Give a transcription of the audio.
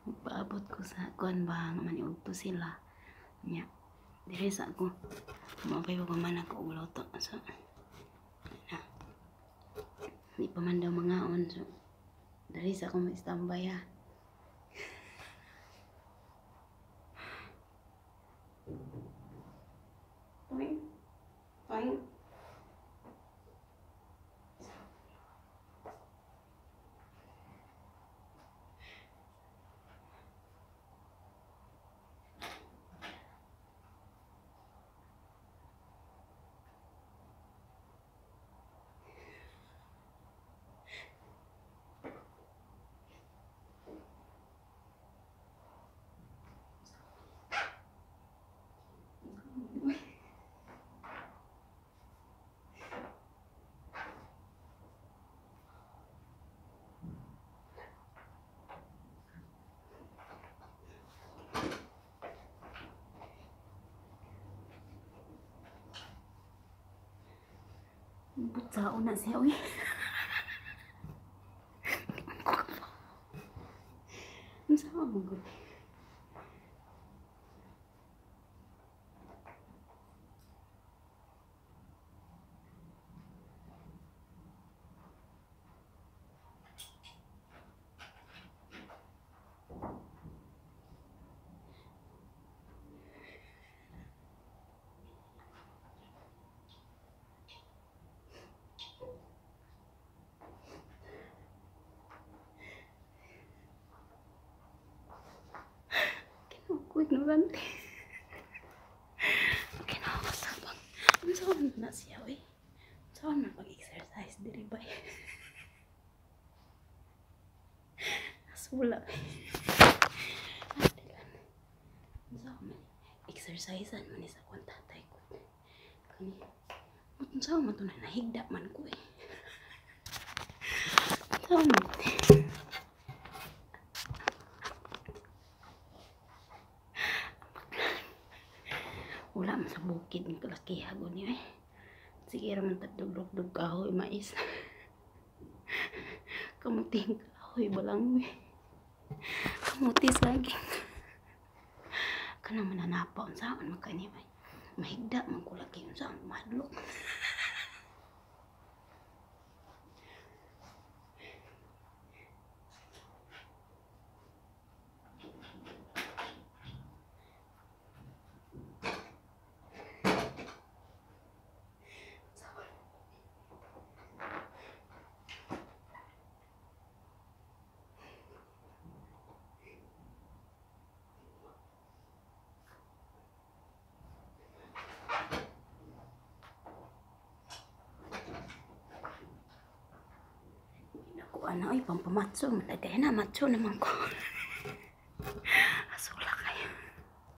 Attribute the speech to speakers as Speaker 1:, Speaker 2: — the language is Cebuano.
Speaker 1: Paabot ko sa kuan ba nga maniudto sila. Nya diri sa ako. Mapay pa man ako og luto. So na. Di pa man daw mangaon, so diri sa ako mag-standby ha. Toing. Toing. Butsaon na siya, uy. Ang sama mo, gud. Ko ignorante. Okay na ako sa pag... Ano sa na siya, uy? Saan man pag-exercise diri ba? Asula. Ate lang. Saan man? Exercisean man sa akong tatay ko. Kani. Saan man to na nahigda man ko eh. Saan man? Wala man sa bukid ng kalakihagon niya eh. Sige raman tagdugdug kahoy mais. Kamuting kahoy balang eh. Kamuti saging. Kana mananapa unsaan man kani ay. Mahigda man ko laki unsaan mahadlok. Ano ay pampamatso man dahil na matso naman ko. Asula kayo.